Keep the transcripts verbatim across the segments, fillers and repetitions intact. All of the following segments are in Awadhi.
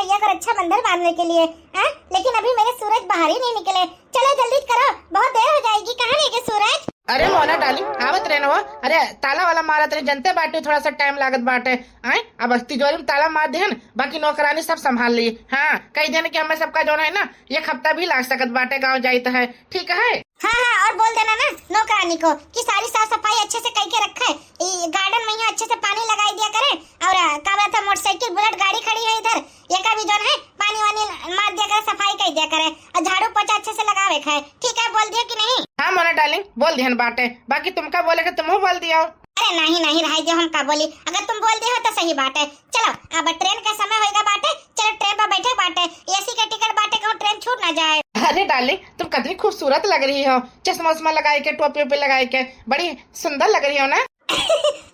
भैया को रक्षाबंधन बांधने के लिए, हाँ? लेकिन अभी मेरे सूरज बाहर ही नहीं निकले। चलो जल्दी करो, बहुत देर हो जाएगी। कहाँ रह गए सूरज? अरे मोना डार्लिंग, आवत रहे ना हो। अरे ताला वाला मारत रहे, जनते बाटे थोड़ा सा टाइम लागत बाटे। आए, अब तिजोरी में ताला मार देहन, बाकी नौकरानी सब संभाल ली। हाँ, कह देन कि हमें सबका जौन है ना, एक हफ्ता भी लाग सकत बाटे गाँव जाइत है। ठीक है? हाँ, हाँ, और बोल देना ना नौकरानी को कि सारी साफ सफाई अच्छे से करके रखे, ई गार्डन में यहाँ अच्छे से पानी लगाई दिया करे, और, आ, का बोला था, मोटरसाइकिल बुलेट गाड़ी खड़ी है इधर, एका भी जौन है पानी वानी मार दिया करे, सफाई कर दिया करे, और झाड़ू पोछा अच्छे से लगावे के है। ठीक है, बोल दियो कि नहीं? हाँ मोना डार्लिंग, बोल दिहन बाटे, बाकी तुमका बोले के तुमहू बोल दियो। अरे नहीं, नहीं, रहाई दियो, हम का बोली, अगर तुम बोल दियो तो सही बाटे। चलो, अब ट्रेन का समय होएगा बाटे, चलो ट्रेन पर बैठे बाटे, एसी का टिकट बाटे, कहूँ ट्रेन छूट ना जाए। अरे डार्लिंग, तुम कितनी खूबसूरत लग रही हो, चश्मा उश्मा लगाए के, टोपी ओपी लगाए के, बड़ी सुंदर लग रही हो ना।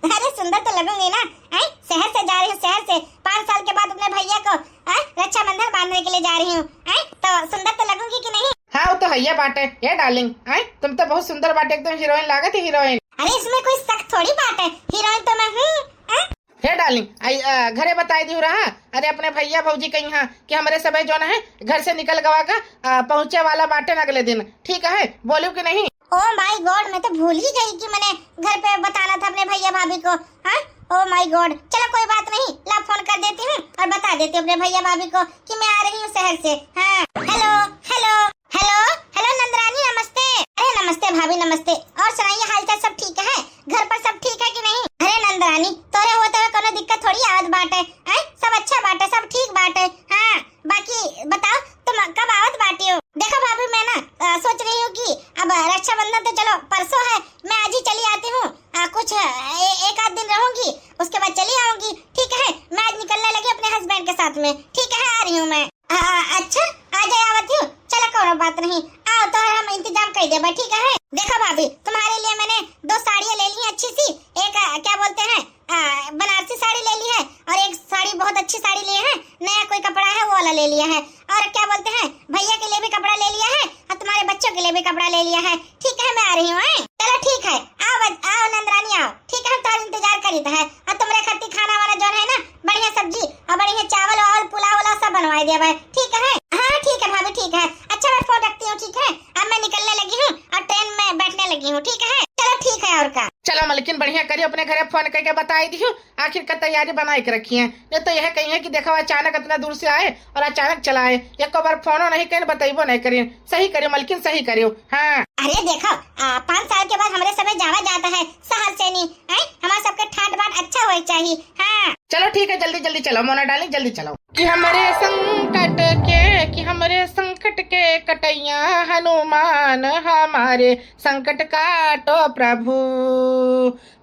अरे सुंदर तो लगूंगी ना, हैं? शहर से जा रही हूँ, शहर से, पाँच साल के बाद अपने भैया को, हैं, रक्षाबंधन बांधने के लिए जा रही हूँ, हैं? तो सुंदर तो लगूंगी कि नहीं? हाँ, वो तो है बाटे। ए डार्लिंग, हैं? तुम तो बहुत सुंदर बाटे, एकदम हीरोइन लागत है, हीरोइन। अरे इसमें कोई शक थोड़ी बाटे, हीरोइन तो मैं हूँ, हैं? हे डार्लिंग, आई, आ, घरे बताई दियो रहा, अरे अपने भैया भौजी कहीं हाँ कि हमरे सबे जौन है घर से निकल गवा का, आ, पहुँचे वाला बाटे न अगले दिन, ठीक है? बोलियो कि नहीं? Oh my God, मैं तो भूल ही गई कि मैंने घर पे बताना था अपने भैया भाभी को। हाँ, oh my God, चलो कोई बात नहीं, ला फोन कर देती हूँ और बता देती हूँ अपने भैया भाभी को कि मैं आ रही हूँ शहर से। हाँ, हेलो, हेलो, हेलो, हेलो नंदरानी, नमस्ते। अरे नमस्ते भाभी, नमस्ते। और सुनाइए, हालचाल सब ठीक है? घर पर सब ठीक है कि नहीं? अरे नंदरानी, तोरे होते हुए कोनो दिक्कत थोड़ी आवत बाटे, हैं? सब अच्छा बाटे, सब ठीक बाटे। हाँ, बाकी बताओ, तुम कब आवत बाटी हो? देखो भाभी, मैं ना, अ, सोच रही हूँ कि अब रक्षाबंधन तो चलो परसों है, मैं आज ही चली आती हूँ। अ, कुछ, अ, ए-, एक आध दिन रहूंगी, उसके बाद चली आऊंगी, ठीक है? मैं आज निकलने लगी अपने हस्बैंड के साथ में, ठीक है? आ रही हूँ मैं। अ, अच्छा, आ जाए, आवत हूँ। चलो, कोनो बात नहीं, आओ तो हम इंतजाम कर देबा, ठीक है? देखो भाभी, तुम्हारे लिए मैंने दो साड़ियाँ ले ली हैं अच्छी सी, एक, अ, क्या बोलते हैं, आ, बनारसी साड़ी ले ली है और एक साड़ी, बहुत अच्छी साड़ी ली है, नया कोई कपड़ा है वो वाला ले लिया है, और क्या बोलते हैं, भैया के लिए भी कपड़ा ले लिया है और तुम्हारे बच्चों के लिए भी कपड़ा ले लिया है। ठीक है, मैं आ रही हूँ, हैं? चलो ठीक है, आओ बच-, आओ नंदरानी, आओ। ठीक है, हम तुम्हारा इंतजार करीत है। और तुम्हारे खातिर खाना वाना जौन है ना, बढ़िया सब्जी और बढ़िया चावल वावल, पुलाव उलाव सब बनवाई दिया भाई। ठीक है? हाँ, ठीक है भाभी, ठीक है। अच्छा, मैं फोन रखती हूँ, ठीक है? अब मैं निकलने लगी हूँ और ट्रेन में बैठने लगी हूँ, ठीक है? चलो ठीक है, और का। चलो मलकिन, बढ़िया करियो, अपने घरे फोन करके बताई दियो, आखिर का तैयारी बनाए के रखी है। नहीं तो यह कही है कि देखो, अचानक इतना दूर से आए और अचानक चला आए, एको बार फोनो नहीं करें, बतैबो नहीं करें। सही करियो मलकिन, सही करियो। हाँ। अरे देखो, आ, पाँच साल के बाद हमरे सबे जावा जाता है शहर से नहीं, हैं? हमारे सबके ठाट बाट अच्छा होए चाहिए। हाँ। चलो ठीक है, जल्दी जल्दी चलो मोना डार्लिंग, जल्दी चलो। कि हमरे संकट के, कि हमरे संकट के कटैया हनुमान, हमारे संकट काटो प्रभु,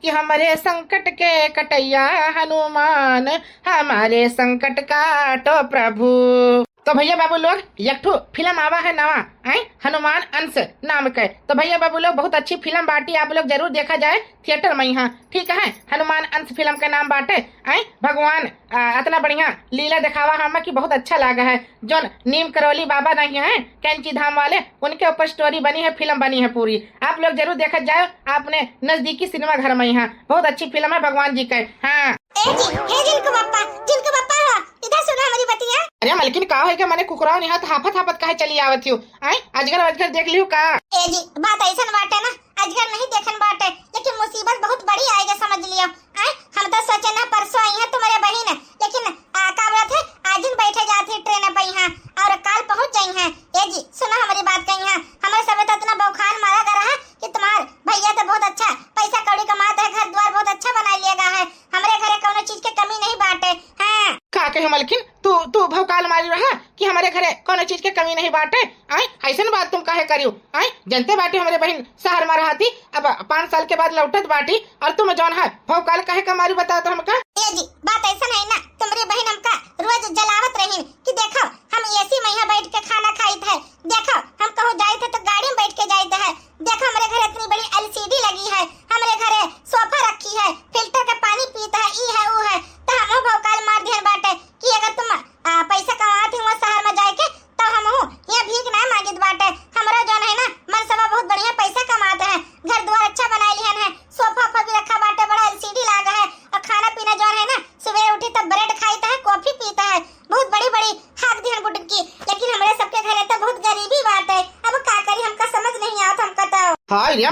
कि हमरे संकट के कटैया हनुमान, हमारे संकट काटो प्रभु। तो भैया बाबू लोग, एक ठो फिल्म आवा है नवा, हैं, हनुमान अंश नाम के। तो भैया बाबू लोग, बहुत अच्छी फिल्म बाटी, आप लोग जरूर देखा जाए थिएटर में यहाँ, ठीक है? हनुमान अंश फिल्म के नाम बाटे, हैं, भगवान, आ, इतना बढ़िया लीला दिखावा हमें कि बहुत अच्छा लगा है। जौन नीम करौली बाबा नहीं है, कैंची धाम वाले, उनके ऊपर स्टोरी बनी है, फिल्म बनी है पूरी। आप लोग जरूर देखा जाए अपने नजदीकी सिनेमा घर में यहाँ। बहुत अच्छी फिल्म है भगवान जी के। हाँ। ए जी, हे जिनको बप्पा, जिनको बप्पा हो, इधर सुनो हमारी बतिया। अरे मलकिन, का है कि मने कुकुराव निहात हाफत हाफत काहे चली आवत हो? आए, अजगर वजगर देख लियो का? ए जी, बात ऐसन बाटे ना, अजगर नहीं देखन बाटे, लेकिन मुसीबत बहुत बड़ी आएगा, समझ लियो। आए, हम तो सोचे ना परसों आई है तुम्हारे बहिन, लेकिन, आ, का बोलत है, आज दिन बैठे जात ही ट्रेन पे यहाँ, और काल पहुँच जाई है। ए जी, सुनो हमारी बात कही है, हमारे सब तो इतना बौखान मारा करा है कि तुम्हार भैया तो बहुत अच्छा पैसा कौड़ी कमात है, घर द्वार बहुत अच्छा बना लिया गा है, हमरे घरे कौनो चीज के कमी नहीं बाटे। हाँ। का कहे मलकिन, तू, तू भौकाल मारी रहा कि हमरे घरे कौनो चीज के कमी नहीं बाटे? आए, ऐसन बात तुम काहे करियो? आए, जनते बाटी हमरे बहिन शहर में रहा थी, अब पाँच साल के बाद लौटत बाटी, और तुम जौन है भौकाल काहे का मारी, बताओ तो हमका? ए जी, बात ऐसन है ना, तुम्हारी बहिन हमका रोज जलावत रहीन कि देखो, हम एसी में यहाँ बैठ के खाना खाइत है, देखो, हम कहूँ जाइत है तो गाड़ी में बैठ के जाइत है, देखो, हमरे घर इतनी बड़ी एलसीडी लगी है, हमरे घरे सोफा रखी है, फिल्टर के पानी पीत है, ई है, ऊ है, तो हमहू भौकाल मार दिहन बाटे कि अगर तुम, आ, पैसा कमात ही वहाँ शहर में जाए के, तो हमहू यहाँ भीख ना मांगित बाटे। हमरो जौन है ना, मन सवा बहुत बढ़िया पैसा कमात है, घर द्वार अच्छा बनाए लिहन है, सोफा ओफा भी रखा बाटे, बड़ा एलसीडी लागा है, और खाना पीना जौन है ना, सुबह उठी तब ब्रेड खाइत है, कॉफी पीत है, बहुत बड़ी बड़ी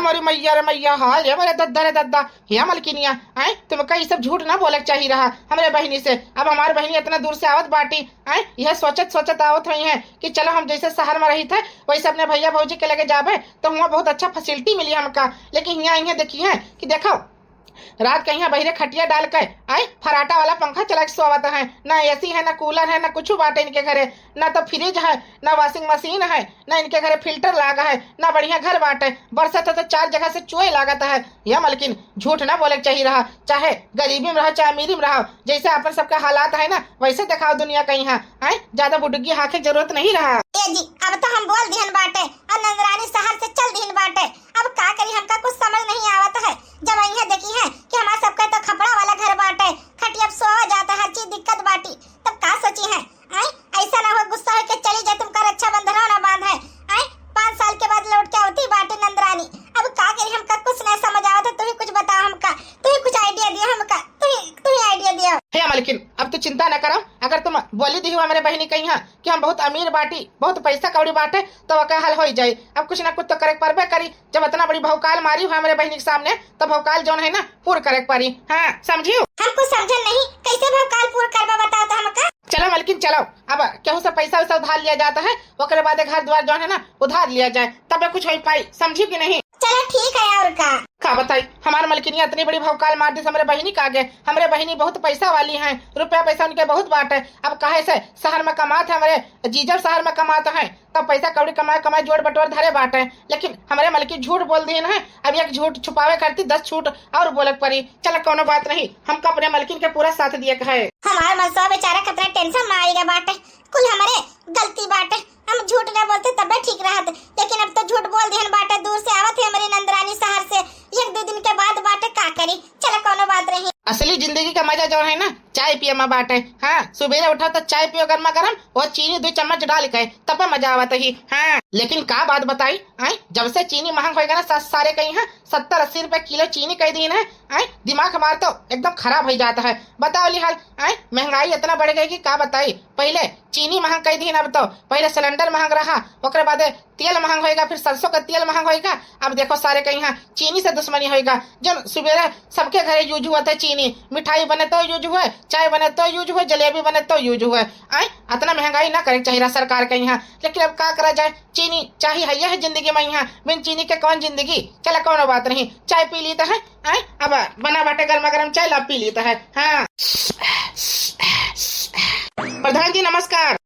हमारी मैया रे मैया, हाल रे हमारे दद्दा रे दद्दा। हे मलकिनिया, आए, तुमका ई सब झूठ ना बोले के चाही रहा हमरे बहिनी से। अब हमार बहिनी इतना दूर से आवत बाटी, आए, यह सोचत सोचत आवत हुई है कि चलो हम जैसे शहर में रहित है वैसे अपने भैया भौजी के लगे जाबे तो हुआं बहुत अच्छा facility मिली हमका। लेकिन हियां इहे देखी है कि देखो, रात के हियां बहिरे खटिया डाल के, आए, फराटा वाला पंखा चला के सोवत है। ना AC है, ना cooler है, ना कुछ बाटे इनके घरे, ना तो fridge है, ना washing machine है, ना इनके घरे filter लागा है, ना बढ़िया घर बाटे। बरसत है तो चार जगह से चुए लागत है। या मलकिन, झूठ ना बोले के चाही रहा, चाहे गरीबी में रहो, चाहे अमीरी में रहो, जैसे अपन सबका हालात है ना, वैसे देखाओ दुनिया कहीं है। आए, ज्यादा बुडुगी हाके के जरूरत नहीं रहा। ए जी, अब तो हम बोल दिहन बाटे और नंदरानी शहर से चल दिहन बाटे। अब का करी, हमका कुछ समझ नहीं आवत है। जब अइहे देखी है कि हमार सबका तो खपड़ा वाला घर बाटे, खटिया पे सोवा जाता, हर चीज दिक्कत बाटी, तब का सोची है? आए, ऐसा ना हो गुस्सा होके चली जाए, तुमका रक्षाबंधन ना बांध है। आए, पाँच साल के बाद लौट के आवती बाटे नंदरानी। अब का करी, हमका कुछ नहीं समझ आवत है, तू ही कुछ बताओ हमका, तू ही कुछ idea दियो हमका, तू ही, तू ही idea दियो। हे मलकिन, अब तू चिंता न करो, अगर तुम बोली दी हो हमरे बहिनी कहीं कि हम बहुत अमीर बाटी, बहुत पैसा कौड़ी बाटे, तो ओकर हल होई जाई। अब कुछ ना कुछ तो करे के परबे करी। जब इतना बड़ी भौकाल मारी हो हमरे बहिनी के सामने, तो भौकाल जौन है ना, पूर करे के परी। हाँ, समझियो? हम कुछ समझन नहीं, कैसे भौकाल पूर करबा बताओ तो हमका? चलो मलकिन, चलो, अब केहू से पैसा वैसा उधार लिया जाता है, ओकरे बाद घर द्वार जौन है ना, उधार लिया जाए, तबे कुछ हो पाई, समझियो कि नहीं? चलो ठीक है, और का? का बताई, हमार मलकिनिया इतनी बड़ी भौकाल मार दी हमरे बहिनी का आगे। हमरे बहिनी बहुत पैसा वाली हैं, रुपया पैसा उनके बहुत बाटे। अब काहे से शहर में कमात है, हमरे जीजा शहर में कमात हैं, तब पैसा कौड़ी कमाए कमाए जोड़ बटोर धरे बाटे। लेकिन हमरे मलकिन झूठ बोल दिए हैं। अब एक झूठ छुपावे खातिर दस झूठ और बोलक परी। चल, कोनो बात नहीं, हमका अपने मलकिन के पूरा साथ दिए के है। हमार मनसवा बेचारा कितना tension में आइगा बाटे, कुल हमरे गलती बाटे। हम झूठ ना बोलते तबे ठीक रहत, लेकिन अब तो झूठ बोल दिहन बाटे। दूर से आवत है हमरी नंदरानी शहर से, एक दो दिन के बाद बाटे, का करी, चला कोनो बात नहीं। असली जिंदगी का मजा जौन है ना, चाय पिए में बाटे। हाँ, सुबेरे उठा तो चाय पियो गर्मा गर्म, और चीनी दो चम्मच डाल के, तब मजा आवत ही। हाँ, लेकिन का बात बताई, आए, जब से चीनी महंग होएगा ना, सा-, सारे कहीं है सत्तर अस्सी रुपए किलो चीनी कह दी है। आए, दिमाग हमार तो एकदम खराब हो जाता है। बताओ ली हाल, आए, महंगाई इतना बढ़ गई कि का बताई। पहले चीनी महंग कह दी, अब तो पहले सिलेंडर महंग रहा, ओकरे बाद तेल महंग होएगा, फिर सरसों का तेल महंग होएगा। अब देखो सारे कहीं यहाँ चीनी से दुश्मनी होएगा। जब सुबेरे सबके घरे use हुआ था चीनी, मिठाई बने तो use हुए, चाय बने तो use हुए, जलेबी बने तो use हुए। आए, इतना महंगाई ना करे के चाहिए सरकार के यहाँ, लेकिन अब का करा जाए, चीनी चाहिए है, यह जिंदगी में यहाँ, बिन चीनी के कौन जिंदगी। चला कोनो बात नहीं, चाय पी ली तो है। आए, अब बना बाटे गर्मा गर्म चाय, ला पी ली तो है। हाँ। प्रधान जी नमस्कार।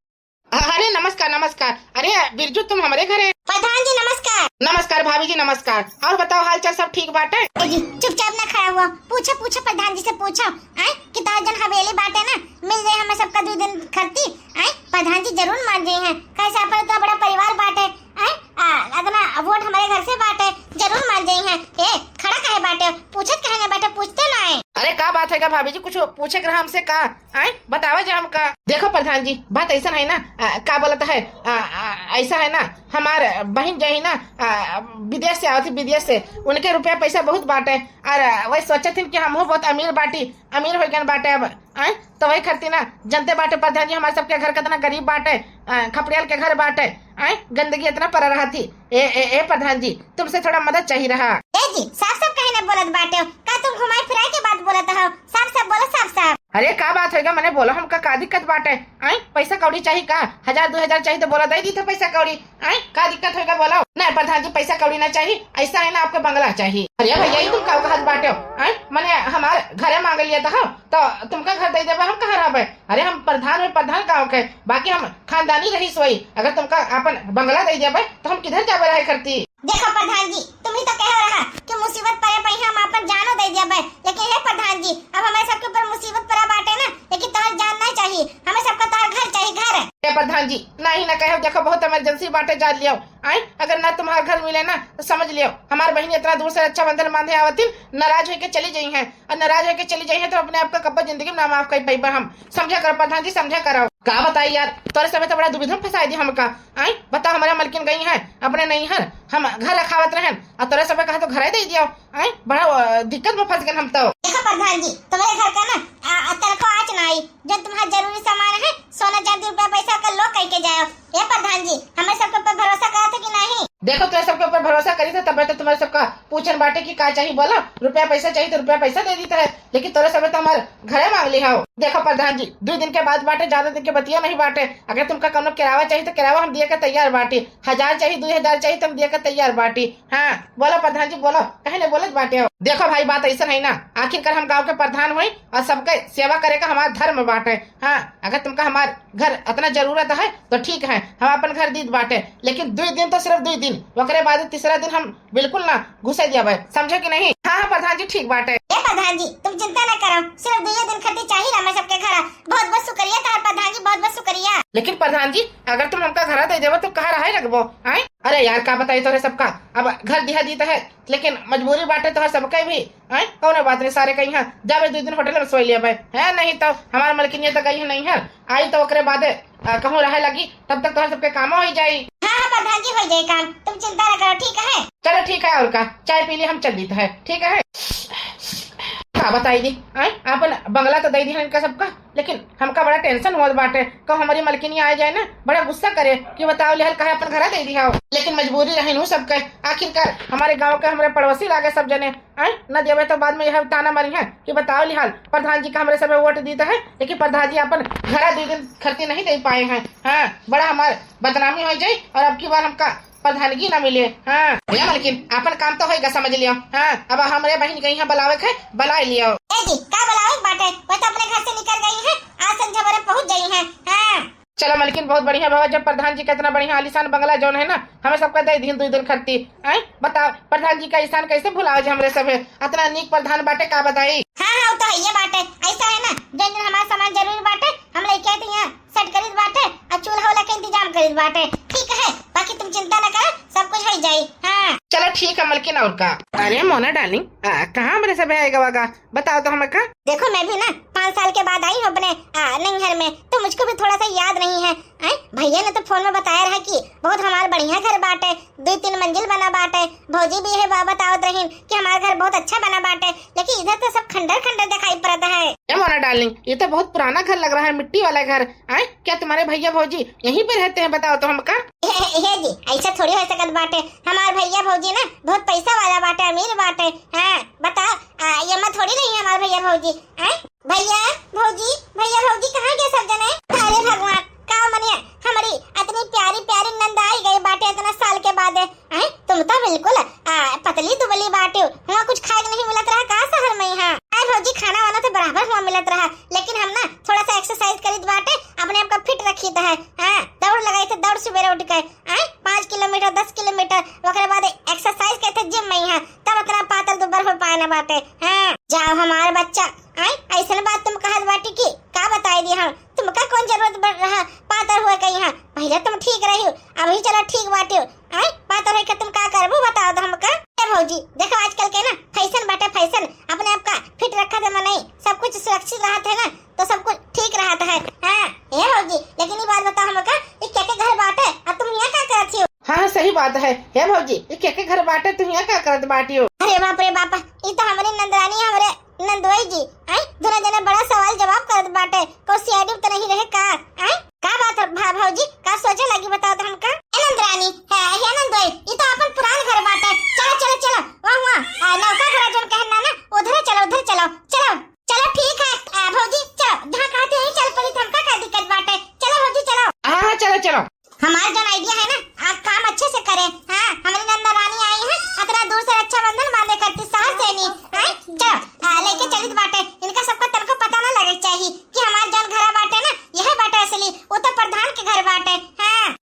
अरे नमस्कार, नमस्कार। अरे बिरजू, तुम हमरे घरे? प्रधान जी नमस्कार। नमस्कार भाभी जी, नमस्कार। और बताओ, हाल चाल सब ठीक बाटे? ए जी, चुपचाप ना खड़ा हुआ, पूछो, पूछो, प्रधान जी से पूछो। आए, कि तोहर जन हवेली बाटे ना, मिल जाए हमें सबका दो दिन खरती। आए, प्रधान जी जरूर मान जाई हैं, कैसे अपन इतना बड़ा परिवार बाटे। आए, आ, इतना वोट हमारे घर से बाटे, जरूर मान जाई हैं। ए, खड़ा काहे बाटे, पूछत काहे नहीं बाटे, पूछते ना है। अरे का बात है का भाभी जी, कुछ पूछे के रहा हमसे का? आए, बतावा जा हमका। देखो प्रधान जी, बात ऐसा है ना, आ, का बोलत है, आ, आ, ऐसा है ना, हमार बहिन जो है ना, आ, विदेश से आवत है, विदेश से, उनके रुपया पैसा बहुत बाटे, और, आ, वही सोचत हिन कि हमहू बहुत अमीर बाटी, अमीर हो गए बाटे अब, आए, तो वही खातिर ना, जनते बाटे प्रधान जी, हमारे सबके घर कितना गरीब बाटे, आ, खपड़ियाल के घर बाटे, आए, गंदगी इतना पड़ा रहा थी। ए, ए, ए प्रधान जी, तुमसे थोड़ा मदद चाहिए रहा। ए जी, साफ साफ काहे ना बोलत बाटे हो? का तुम घुमाई फिराई के बात बोलत हो? साफ साफ बोलो, साफ साफ। अरे का बात होएगा, मने बोलो, हमका का दिक्कत बाटे? आई, पैसा कौड़ी चाहिए का? हजार दो हजार चाहिए तो बोलो, दे दी तो पैसा कौड़ी। आई, का दिक्कत होएगा बोलो? नहीं प्रधान जी, पैसा कौड़ी ना चाहिए, ऐसा है ना, आपको बंगला चाहिए। अरे भैया, ये तुम का कहत बाटे हो? आई, मने हमार घरे मांग लिया था, तो तुमका घर दे देबे, हम कहाँ रहबे? अरे हम प्रधान में प्रधान गाँव के, बाकी हम खानदानी रहीस होई। अगर तुमका अपन बंगला दे देबे, तो हम किधर जाबे रहे करती? देखो प्रधान जी, तुम ही तो कह रहा कि मुसीबत पड़े पर हम अपन जानो दे देबे, लेकिन हे प्रधान जी, अब हमारे सबके ऊपर मुसीबत पड़ा बाटे ना, लेकिन तोहर जान नहीं चाहिए, हमें सबका तोहर घर चाहिए, घर। हे प्रधान जी, नहीं ना कहो, देखो बहुत emergency बाटे, जान लियो। आई, अगर ना तुम्हारा घर मिले ना तो समझ लियो, हमार बहिन इतना दूर से रक्षाबंधन बांधे आवतिन, नाराज होके चली जाई हैं, और नाराज होके चली जाई हैं तो अपने आप का कब्बो जिंदगी में ना माफ कर पाइबा हम। समझा करो प्रधान जी, समझा करो। का बताई यार, तोरे समय तो बड़ा दुविधा में फंसाई दी हमका। आई, बताओ, हमारे मलकिन गई हैं अपने नैहर, हम घर रखावत रहन, और तोरे समय कहा तो घर ही दे दियो। आय, बड़ा, अ, दिक्कत में फंस गए हम तो। देखो प्रधान जी, तुम्हारे घर का ना, आ, आ, तनको आज ना आई, जो तुम्हारा जरूरी सामान है, सोना चांदी रुपया पैसा का लो कह के जाओ। ए प्रधान जी, हमें सबके ऊपर भरोसा करत है कि नहीं? देखो, तोरे सबके ऊपर भरोसा करी थे, तबे तो तुम्हारे सबका पूछन बाटे कि का चाहिए, बोला। रुपया पैसा चाहिए तो रुपया पैसा दे दीता है, लेकिन तोरे सबे तो हमार घरे मांग ली हो। देखो प्रधान जी, दो दिन के बाद बाटे, ज्यादा दिन के बतिया नहीं बाटे। अगर तुमका कौनो किरावा चाहिए तो किरावा हम दिए के तैयार बाटी, हजार चाहिए, दो हजार चाहिए तो हम दिए के तैयार बाटी। हाँ, बोलो प्रधान जी, बोलो, काहे नहीं बोलत बाटे हो? देखो भाई, बात ऐसा है ना, आखिरकार हम गांव के प्रधान होई और सबके सेवा करे का हमार धर्म बाटे। हाँ, अगर तुमका हमार घर इतना जरूरत है तो ठीक है, हम अपन घर दीत बाटे, लेकिन दो दिन तो सिर्फ दो दिन, ओकरे बाद तीसरा दिन हम बिल्कुल ना घुसे देबे, समझे कि नहीं? हाँ, हाँ प्रधान जी, ठीक बाटे। ए प्रधान जी, तुम चिंता ना करो, सिर्फ दुइये दिन खातिर चाहिए ना हमें सबके घर। बहुत बहुत शुक्रिया तार प्रधान जी, बहुत बहुत शुक्रिया। लेकिन प्रधान जी, अगर तुम हमका घर दे देबो तो कहाँ रहे लगबो, आय? अरे यार, का बताई तोरे सबका, अब घर दिहा दीता है, लेकिन मजबूरी बाटे तोहर सबके भी, आय? कौनो बात नहीं, सारे कहीं हैं, जाबे दो दिन होटल में सोई लेबे, है नहीं तो हमार मलकिनिया तो गई है नहीं है, आई तो ओकरे बादे, आ, कहूँ रहे लगी, तब तक तोहर सबके कामो हो जाई। हाँ, हाँ, प्रधान जी, हो जाई काम, तुम चिंता ना करो, ठीक है? चलो ठीक है, और का, चाय पी ली, हम चल दीत है, ठीक है? का बताई दी, आय? अपन बंगला तो दे दी है इनका सबका, लेकिन हमका बड़ा टेंशन होत बाटे, कहूँ हमारी मलकिनी आ जाए ना, बड़ा गुस्सा करे कि बताओ लिहाल काहे अपन घरा दे दी हो। लेकिन मजबूरी रही नू सबके, आखिरकार हमारे गांव के हमरे पड़ोसी लागे सब जने, आय? न देवे तो बाद में यह ताना मारी है कि बताओ लिहाल, प्रधान जी का हमरे सबे वोट दीता है, लेकिन प्रधान जी अपन घरा दो दिन खर्ची नहीं दे पाए हैं। हाँ, बड़ा हमार बदनामी हो जाई और अब की बार हमका प्रधानगी ना मिले। हाँ, भैया मलकिन, अपन काम तो होइगा, समझ लियो। हाँ, अब हमरे बहिन गई है बुलावे के, बुला लियो। ए जी, का बुलावे के बाटे? वो तो अपने घर से निकल गई है, आज संझा बरे पहुँच गई है। हाँ। चलो मलकिन, बहुत बढ़िया भवा, जब प्रधान जी का इतना बढ़िया आलीशान बंगला जौन है ना, हमें सबका दे दीन दो दिन खर्ची। आय, बताओ, प्रधान जी का एहसान कैसे भुलाओ जे हमरे सब है? इतना नीक प्रधान बाटे, का बताई। हाँ, हाँ, वो तो है ये बाटे। ऐसा है ना, जौन दिन हमारा सामान जरूरी बाटे, हम लेके आए थे यहाँ। सेट करित बाटे, आ चूल्हा वाला के इंतजाम करित बाटे। ठीक है, बाकी तुम चिंता न करो, सब कुछ हो जाई। हाँ। चलो ठीक है मलकिन, और का। अरे मोना डार्लिंग, आ, कहाँ हमरे सब आएगा वागा? बताओ तो हमें का। देखो मैं भी ना पाँच साल के बाद आई हूँ अपने, आ, नैहर में, तो मुझको भी थोड़ा सा याद नहीं है। आय, भैया ने तो फोन में बताया रहा कि बहुत हमार बढ़िया घर बाटे, दो तीन मंजिल बना बाटे। भौजी भी है बा-, बतावत रहीन कि हमार घर बहुत अच्छा बना बाटे, लेकिन इधर तो सब खंडर खंडर दिखाई पड़ता है। ए मोना डार्लिंग, ये तो बहुत पुराना घर लग रहा है, मिट्टी वाला घर। आय, क्या तुम्हारे भैया भौजी यहीं पे रहते हैं? बताओ तो हमका। हे, हे जी, ऐसा थोड़ी हो सकत बाटे। हमार भैया भौजी ना बहुत पैसा वाला बाटे, अमीर बाटे। हाँ, बताओ, आ, ये मत थोड़ी रही हमार भैया भौजी। आय, भैया भौजी, भैया भौजी कहाँ गए सब जने? अरे भगवान, का मनिया, हमारी इतनी प्यारी प्यारी नंद आई गई बाटे इतना साल के बाद। आय, तुम तो बिल्कुल, आ, पतली दुबली बाटे हो। हुआ कुछ खाए के नहीं मिलत रहा का शहर में? यहाँ आय भौजी, खाना वाना तो बराबर हुआ मिलत रहा, लेकिन हम ना थोड़ा सा एक्सरसाइज करीत बाटे, अपने आप का फिट रखीत है। हाँ, दौड़ लगाई थे, दौड़ सुबेरे उठ के, आय, पाँच किलोमीटर, दस किलोमीटर, ओकरे बाद एक्सरसाइज करते जिम में यहाँ, तब इतना पातर दुबर हो पाए ना बाटे। हाँ, जाओ हमार बच्चा, आय, ऐसन बात तुम कहत बाटी कि का बताई दी हम, तुमका कौन जरूरत पड़ रहा पातर हुए के? यहाँ पहले तुम ठीक रही हो, अभी चलो ठीक बाटी हो। आय, पातर होई के तुम का करबू बताओ तो हमका। ए भौजी, देखो आजकल के ना फैशन बाटे फैशन, अपने आप का फिट रखा थे मनई, सब कुछ सुरक्षित रहत है ना, तो सब कुछ ठीक रहत है। हाँ, ए भौजी, लेकिन ये बात बताओ हमका, ये क्या के घर बाटे, अब तुम यहाँ का करत हो? हाँ, हाँ, सही बात है। हे भौजी, ये क्या के घर बाटे, तुम यहाँ का करत बाटी हो? अरे बाप रे बाप, ये तो हमारी नंदरानी, हमारे नंदोई जी, आय, दोनों जने बड़ा सवाल जवाब करत बाटे, को सीआईडी तो नहीं रहे का? आय, का बात है भा-, भौजी, का सोचे लगी बताओ तो हमका? ए नंदरानी, हे, हे नंदोई, ई तो अपन पुरान घर बाटे, चलो, चलो, चलो, वहाँ, वहाँ, आ, नौका घर जोन कहना ना, उधर चलो, उधर चलो, चलो, चलो, ठीक है, आ, भौजी, चलो, जहाँ कहते हैं चल पड़ी, तो हमका का दिक्कत बाटे, चलो भौजी, चलो। हाँ, हाँ, चलो, चलो। हमार जौन आइडिया है ना, आप काम अच्छे से करें। हाँ, हमारी नंदा रानी आई है, इतना दूर से रक्षाबंधन बांधे करती शहर से नहीं। हाँ, चलो, आ, लेके चलित बाटे। इनका सबका तनको पता ना लगे चाहिए कि हमार जौन घरा बाटे ना, यह बाटे असली, वो तो प्रधान के घर बाटे। हाँ।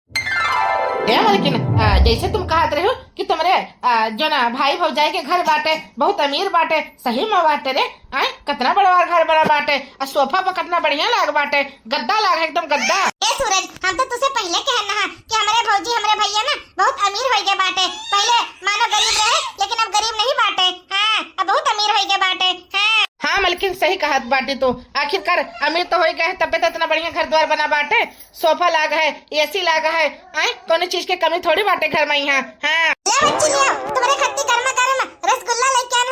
ए मलकिन, आ, जैसे तुम कहत रहे हो कि तुम्हारे, आ, जौन भाई भौजाई के घर बाटे, बहुत अमीर बाटे, सही में बाटे रे। आय, कितना बड़वा घर बना बाटे, आ सोफा पर कितना बढ़िया लाग बाटे, गद्दा लाग है एकदम गद्दा। ए सूरज, हम तो तुझसे पहले कहन रहा कि हमरे भौजी, हमरे भैया ना बहुत अमीर होई गए बाटे। पहले मानो गरीब रहे, लेकिन अब गरीब नहीं बाटे। हाँ, अब बहुत अमीर होई गए बाटे। हाँ। हाँ मलकिन, सही कहत बाटे तू, आखिरकार अमीर तो होई गए है, तबे तो इतना बढ़िया घर द्वार बना बाटे। सोफा लाग है, एसी लाग है, आय, कोनो चीज के कमी थोड़ी बाटे घर में यहाँ। हाँ। ले बच्ची लियो, तुम्हारे खत्ती गर्मा गर्म रसगुल्ला लेके आन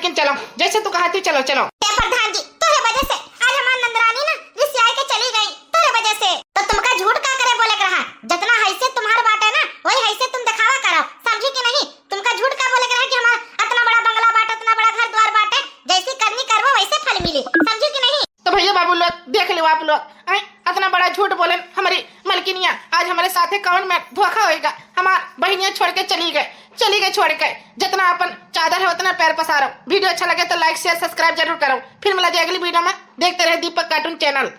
लेकिन चलो, जैसे तू कहा थी, चलो, चलो। ए प्रधान जी, तोरे वजह से आज हमार नंदरानी ना रिसियाई के चली गई, तोरे वजह से। तो तुमका झूठ का करे बोले के रहा? जितना हैसियत तुम्हार बाटे ना, वही हैसियत तुम दिखावा करो, समझी कि नहीं? तुमका झूठ का बोले के रहा कि हमार इतना बड़ा बंगला बाटे, इतना बड़ा घर द्वार बाटे, जैसी करनी करबो वैसे फल मिले, समझी कि नहीं? तो भैया बाबू लोग, देख लियो आप लोग, आय, इतना बड़ा झूठ बोले हमारी मलकिनिया, आज हमारे साथे कौन में धोखा होएगा? हमार बहिनिया छोड़ के चली गए, चली गए छोड़ के। जितना अपन चादर है उतना पैर पसारो। वीडियो अच्छा लगे तो like, share, subscribe जरूर करो। फिर मिला जाए अगली वीडियो में, देखते रहे दीपक cartoon channel।